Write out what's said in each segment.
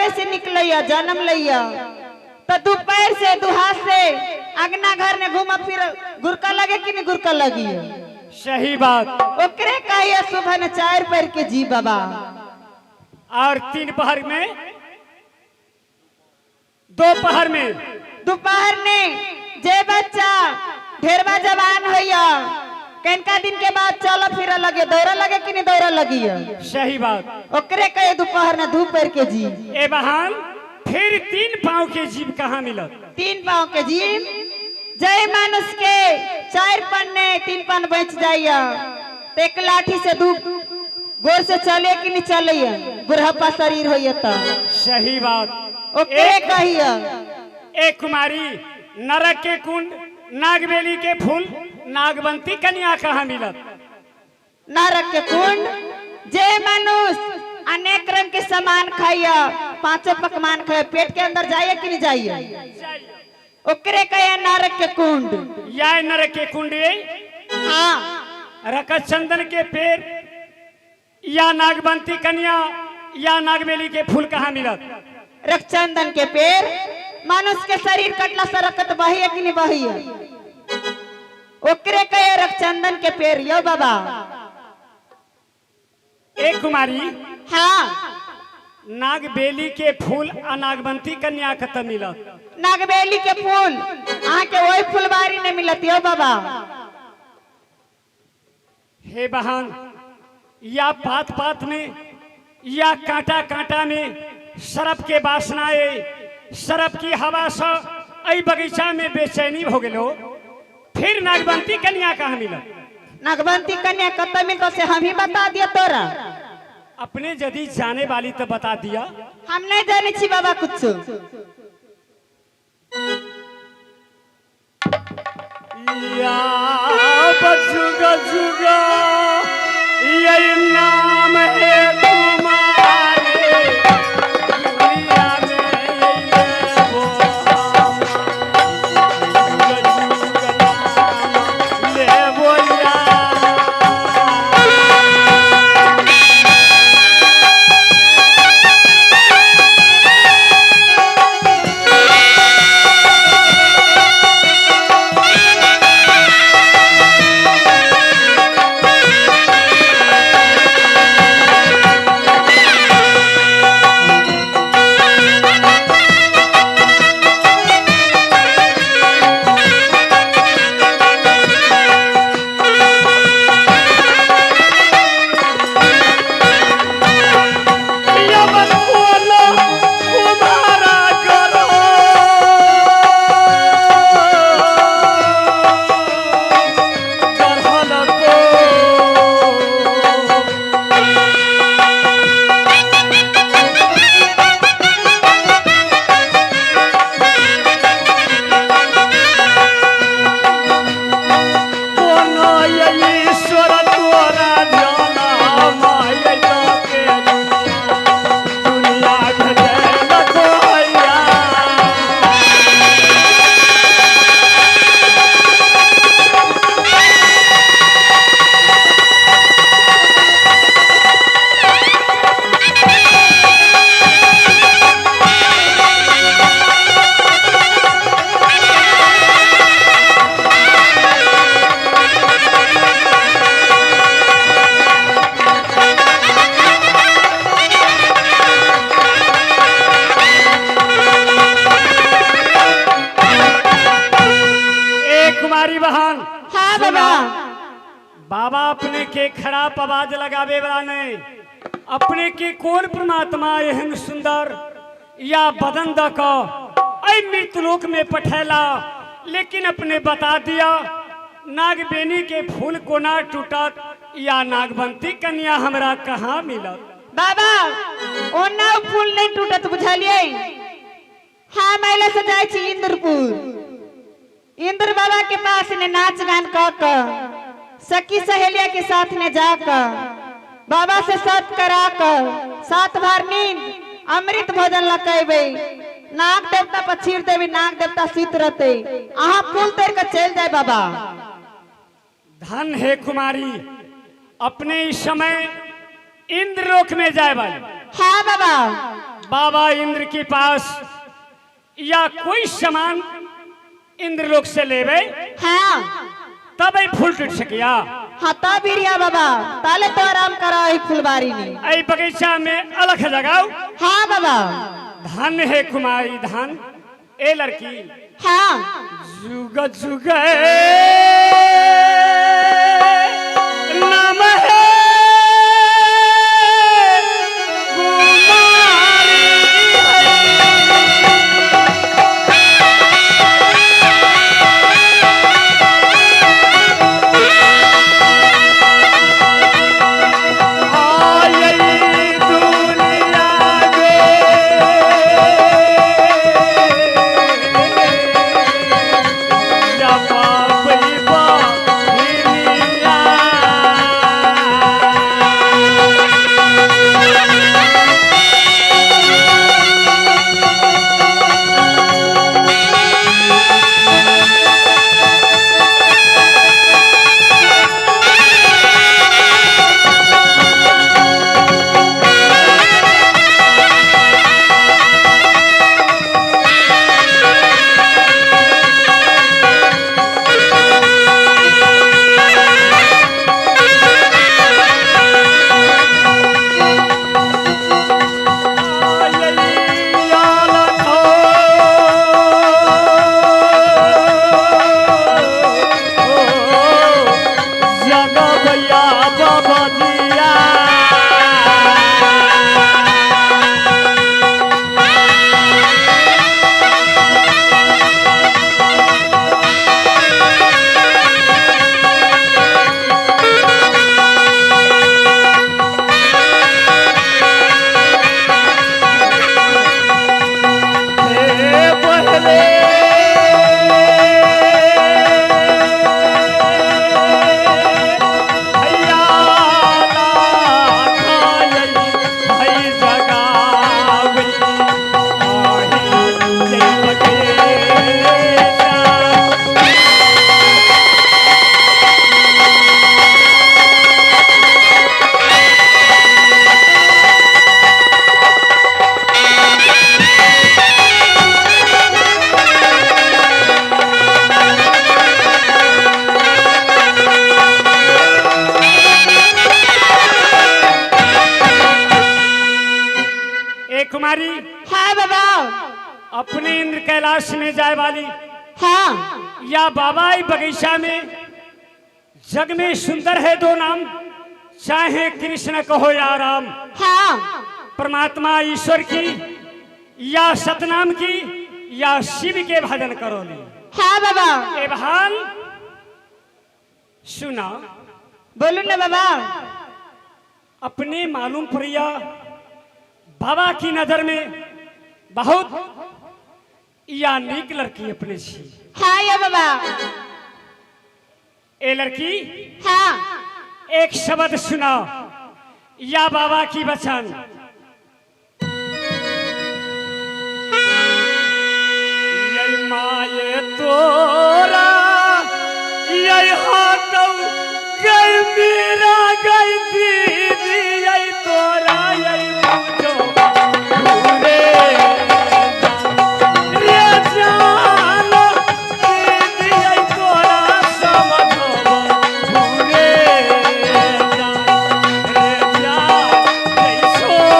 गर्भे से निकलैया, जन्म लैया, तो दू पैर से दू हाथ से अंगना घर में घूमा फिर गुरका लगे कि नहीं गुरका लगी? सही बात। ओकरे कहिए सुबह ने 4 पैर के जी बाबा। और 3 पहर में, दोपहर में, दोपहर में जे बच्चा ढेरवा जवान होइया, कनका दिन के बाद चल फिर लगे, दौड़ा लगे कि नहीं दौड़ा लगी? सही बात। ओकरे कहे दोपहर में धूप पैर के जी। ए बहन, फिर 3 पाँव के जीव कहाँ मिलत? 3 पाँव के जीव जय मानुष के 4 पन्ने 3 पन बच जाइया, तो एक लाठी से 2 गोर से चले कि नहीं चले? बुढ़ापा शरीर होइया तो। सही बात। ओकरे कहिया। एक कुमारी, नरक के कुंड, नागबेली के फूल, नागवंती कन्या कहाँ मिलत? नरक के कुंड जे मनुष्य अनेक रंग के सामान खाइया, 5 पकवान खाइया, पेट के अंदर जाइए कि नहीं जाइए? ओकरे कहे नरक के कुंड। या नरक के कुंड ये? हाँ। रकत चंदन के पेड़ या नागवंती कन्या या नागबेली के फूल कहाँ मिलत? रक्षांदन के पेड़ मनुष्य के शरीर कटला से रकत बहिए कि नहीं बहिए? ओकरे कहे रक्षांदन के पेड़ यो बाबा। एक कुमारी। हाँ। नागबेली के फूल आ नागवंती कन्या कत मिलत? नागबेली के फूल अहाँ के वही फुलबारी नहीं मिलत यो बाबा। हे बहन, या पात पात में या कांटा कांटा में सरप के वासना आए, सरप की हवा से अई बगीचा में बेचैनी हो गेलो, फिर नागवंती कन्या कहाँ मिलत? नागवंती कन्या कत मिलत से हम ही बता दिया तोरा। अपने यदि जाने वाली तो बता दिया। हम नहीं जाने छी बाबा कुछ। या बजुगा जुगा ये नाम है तुम्हारे, दुनिया में ये वो जुगा नाम ले बोया। यवन बोलो तुम्हारा करो, करहल को। कोनो ईश्वर तोरा जनम के दुनिया भेजल कोइया। ए कुमारी बहन। हाँ बाबा। बाबा अपने के खराब आवाज लगावे वाला नहीं, अपने के कौन परमात्मा एहन सुंदर या बदन the क अई मृत्युलोक में पठेला, लेकिन अपने बता दिया नागबेनी के फूल कोना टूटत या नागवंती कन्या हमरा कहाँ मिलत? बाबा ओना फूल नहीं टूटत बुझलिए। हाँ मैले से जाइ छी इंद्रपुर, इंद्र बाबा के पास ने नाच गान क क सखी सहेलिया के साथ ने जाक बाबा से सत करा क 7 बार नींद अमृत भोजन लकेबे, नाग देवता पर छीर देबे, नाग देवता सुत रहते, अहाँ पुल तर के चल जाए बाबा। धन हे कुमारी, अपने इस समय इंद्रलोक में जाए वाले। हाँ बाबा। बाबा इंद्र के पास या कोई सामान इंद्रलोक से लेवे हाँ। तब ई फूल टूट सकिया। हाँ तब बिरिया बाबा ताले तो आराम करा ई फुलबारी में। ऐ बगीचा में अलख जगाओ। हाँ बाबा। धन है कुमारी धन ए लड़की। हाँ। जुग जुग नाम है कुमारी। आई दुनिया गे या बाप बहिनिया। ए कुमारी। हाँ बाबा। अपने इंद्र कैलाश में जाए वाली हाँ। या बाबा ई बगीचा में जग में सुंदर है दो नाम, चाहे कृष्ण कहो या राम। हाँ। परमात्मा ईश्वर की या सतनाम की या शिव के भजन करो ली। हाँ बाबा। ए बहन सुना। बोलू ना बाबा। अपने मालूम प्रिया बाबा की नजर में बहुत या नीक लड़की अपने छी। हाँ या बाबा। ए लड़की। हाँ। एक शब्द सुनाओ या बाबा की वचन। ये माये तोरा ये हाथों गई मेरा गई दीदी ये तोरा ये पूछो पूरे रे जानो दीदी ये तोरा समझो पूरे रे जा ये छोड़।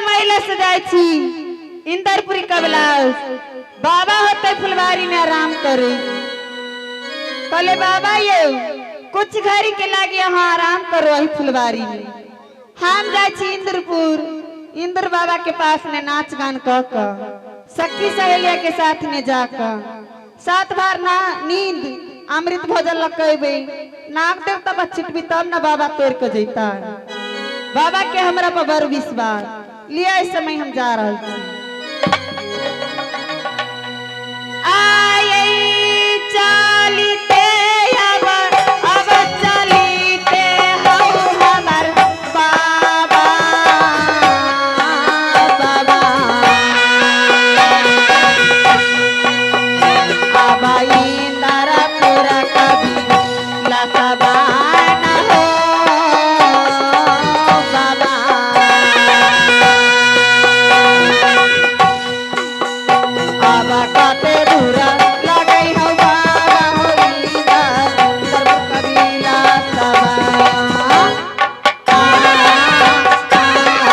महिला से जाइ छी इंदरपुरी कबलास। बाबा होते फुलवारी में आराम करे। कहले बाबा ये कुछ घड़ी के लागे यहाँ आराम करो अही फुलवारी में। हम जाइ छी इंद्रपुर, इंद्र बाबा के पास ने नाच गान क क सखी सहेलिया के साथ में जाक सात बार ना नींद अमृत भोजन लकेबे। नाग देवता बच्चिट भी तब ना बाबा तोड़ के जैता। बाबा के हमरा पर बड़ विश्वास लिया, इस समय हम जा रहा छी। आये चलिते अब अब चलिते हौ हमर बाबा बाबा। अब इंदरपुर कवि लसबान हो बाबा। अब कते दूर लगै हौ बाबा हो इंदर कबीला सबा। आ, आ, आ, आ।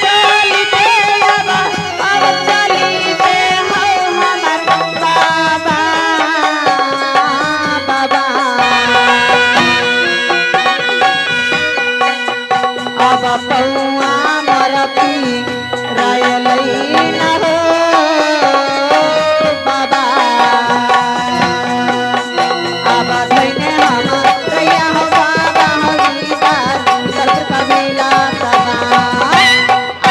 चलिते अब अब चलिते हौ हमर बाबा बाबा। अब पौआ मोर पी न हो बाबा। अब धैने हम रैया हो बाबा हो गीतार सर्व कबीला सबा। आ, आ, आ।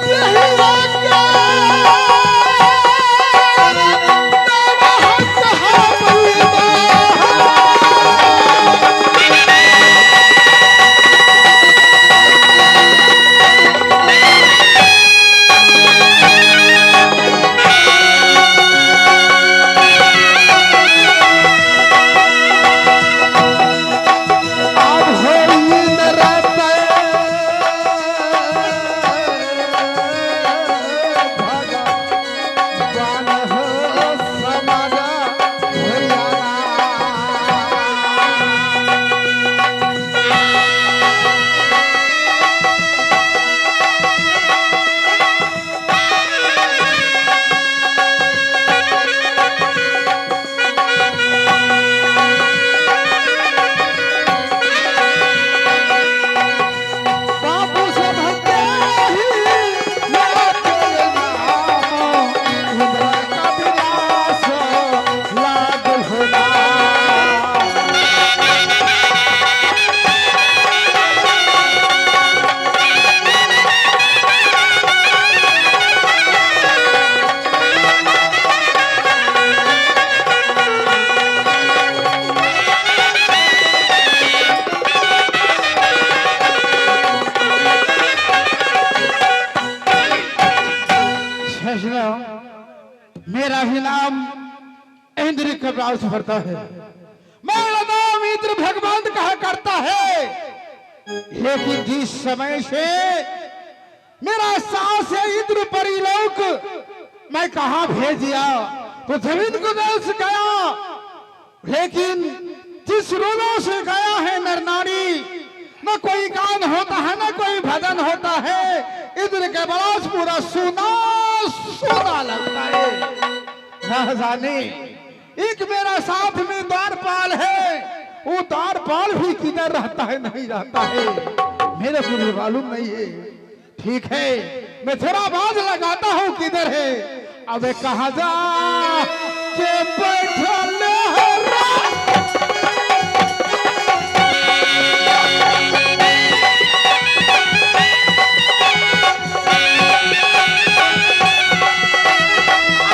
Yeah. इंद्र के पास भरता है। मेरा नाम इंद्र भगवान कहा करता है, लेकिन जिस समय से मेरा सास है इंद्र परिलोक मैं कहा भेज दिया तो जमीन को देश गया, लेकिन जिस रोलों से गया है नर नारी, न कोई गान होता है न कोई भजन होता है। इंद्र के बरास पूरा सोना सोना लगता है। न जाने एक मेरा साथ में द्वारपाल है, वो द्वारपाल भी किधर रहता है नहीं रहता है मेरे को भी मालूम नहीं है। ठीक है, मैं थोड़ा आवाज लगाता हूँ किधर है। अबे कहा जा के बैठल है रे?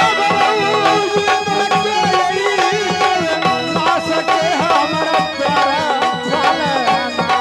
अब इंद्र के लाश के हमरा प्यारा चलना।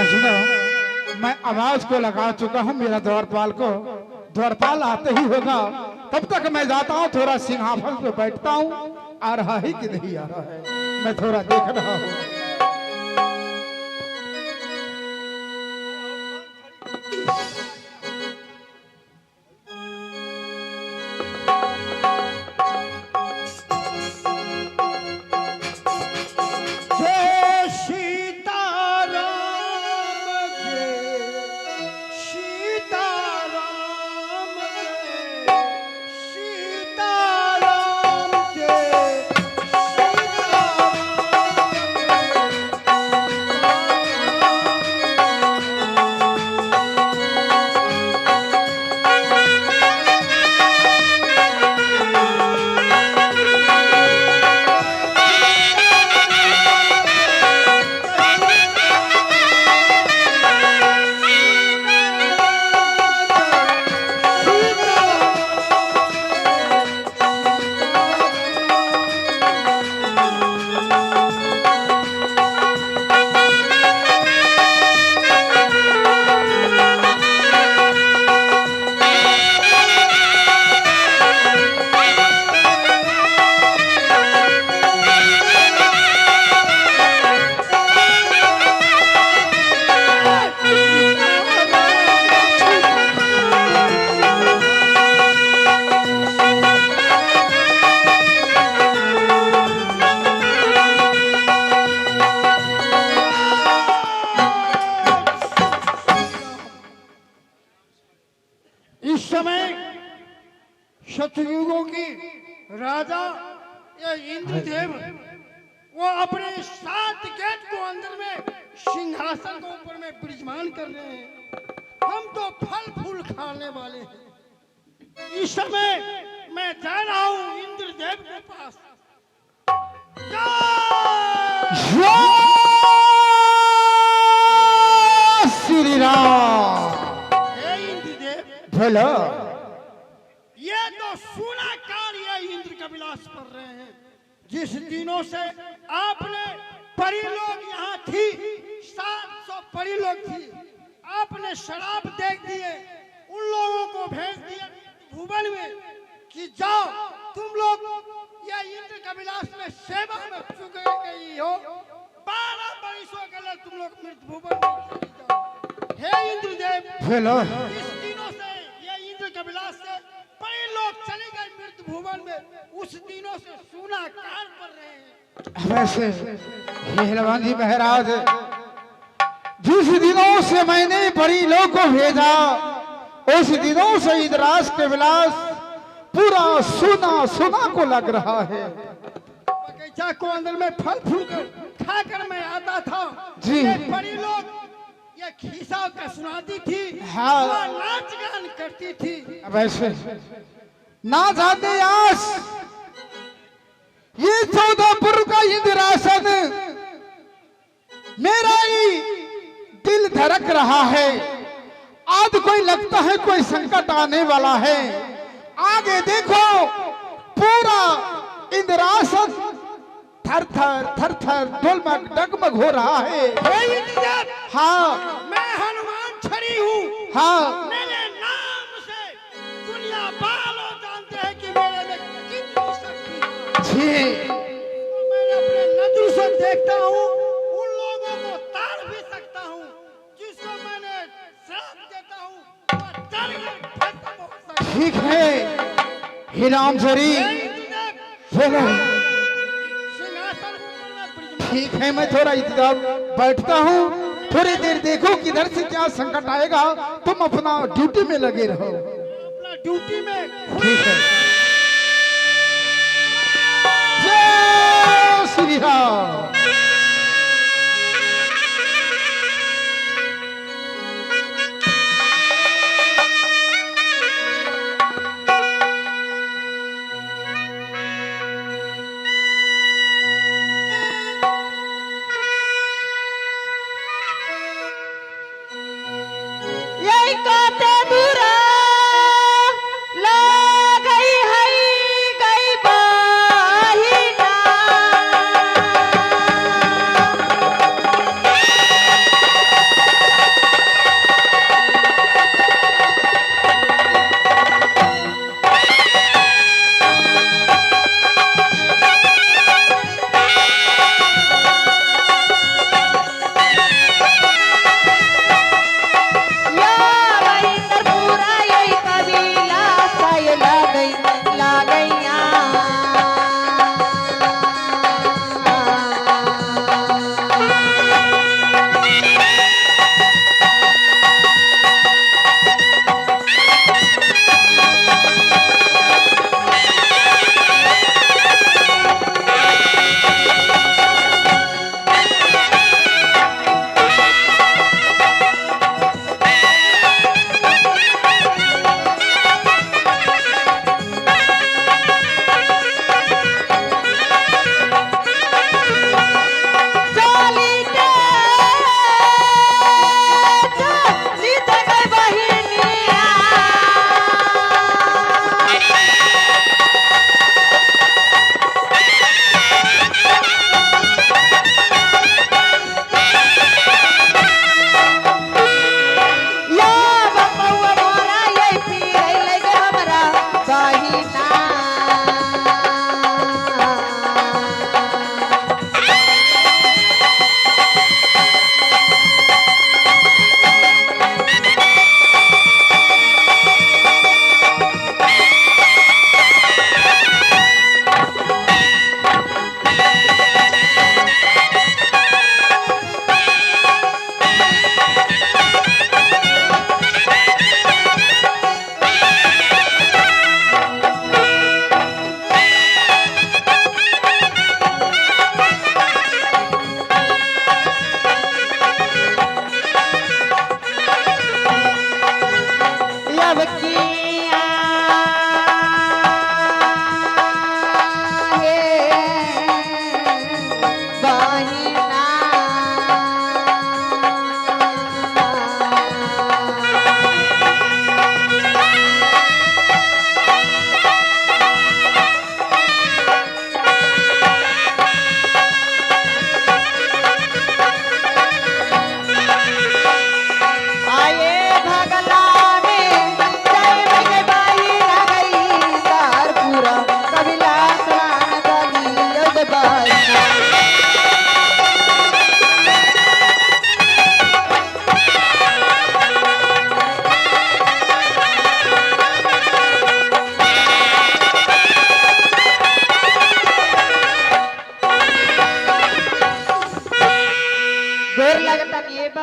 सुनो, मैं आवाज को लगा चुका हूँ मेरा द्वारपाल को। द्वारपाल आते ही होगा, तब तक मैं जाता हूँ थोड़ा सिंहासन पे बैठता हूँ। आ रहा है कि नहीं आ रहा है, मैं थोड़ा देख रहा हूँ। जय सीताराम, जय सीताराम, जय सीताराम, जय सीताराम, ये इंद्रदेव वो अपने 7 गेट को अंदर में सिंहासन के ऊपर में विराजमान कर रहे हैं। हम तो फल फूल खाने वाले हैं। इस समय मैं जा रहा हूँ इंद्रदेव के पास। जय जय श्री राम। हे इंद्रदेव, बोलो। ये तो सुना कार्य इंद्र का विलास कर रहे हैं। जिस दिनों से आपने परी लोग यहाँ थी, 700 परी लोग थी, आपने शराब दे दिए, उन लोगों को भेज दिया भुवन में कि जाओ तुम लोग ये इंद्र का विलास में सेवा में चुके गई हो, 12 बरिसों के लिए तुम लोग मृत भुवन में चली जाओ। हे इंद्रदेव, बोलो। जिस दिनों से ये इंद्र के विलास से परे लोग चले गए मृत भुवन में, उस दिनों से सोना कार पर रहे हैं। वैसे हेलवान जी महाराज, जिस दिनों से मैंने परी लोग को भेजा, उस दिनों से इंद्रास के विलास पूरा सोना सोना को लग रहा है। बगीचा को अंदर में फल फूल कर खाकर मैं आता था जी। ये परी लोग ये खीसा का सुनाती थी, हाँ। वो नाच गान करती थी। वैसे ना जाते आस ये 14पुर का इंद्रासन मेरा ही दिल धड़क रहा है। आज कोई लगता है कोई संकट आने वाला है। आगे देखो पूरा इंद्रासन थर थर थर थर डोलमग डगमग हो रहा है। हे इंद्रदेव, हाँ। मैं हनुमान छड़ी हूँ। हाँ। मेरे नाम से दुनिया वालों जानते हैं कि मेरे में कितनी शक्ति है। जी। मैं अपने नजर से देखता हूँ, उन लोगों को तार भी सकता हूँ जिसको मैंने श्राप देता हूँ वो जल कर खत्म हो सकता है। ठीक है हे रामचरी। हे इंद्रदेव, बोलो। सिंहासन ऊपर में विराजमान। ठीक है, मैं थोड़ा इंतजार बैठता हूँ, थोड़ी देर देखो किधर से क्या संकट आएगा। तुम अपना ड्यूटी में लगे रहो। अपना ड्यूटी में। ठीक है, जय श्री राम। यही कते दूर लगई है गई बहिना।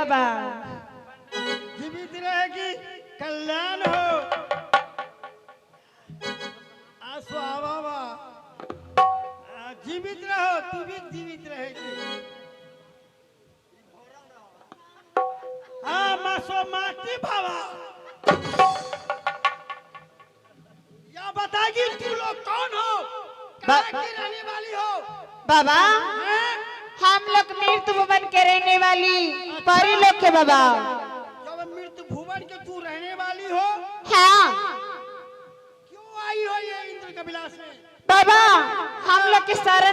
बाबा। जीवित रहेगी, कल्याण हो। आंसू आवा बा। जीवित रहो, तू भी जीवित रहेगी। हाँ, मासो माटी भावा। या बताएगी तू लोग कौन हो, कहाँ की रहने वाली हो? बाबा, हैं? हम लोग मृत्यु भुवन के रहने वाली परी लोग के बाबा। जब मृत्यु भुवन के तू रहने वाली हो, हाँ। क्यों आई हो ये इंद्र के विलास में? बाबा, हम लोग के शरण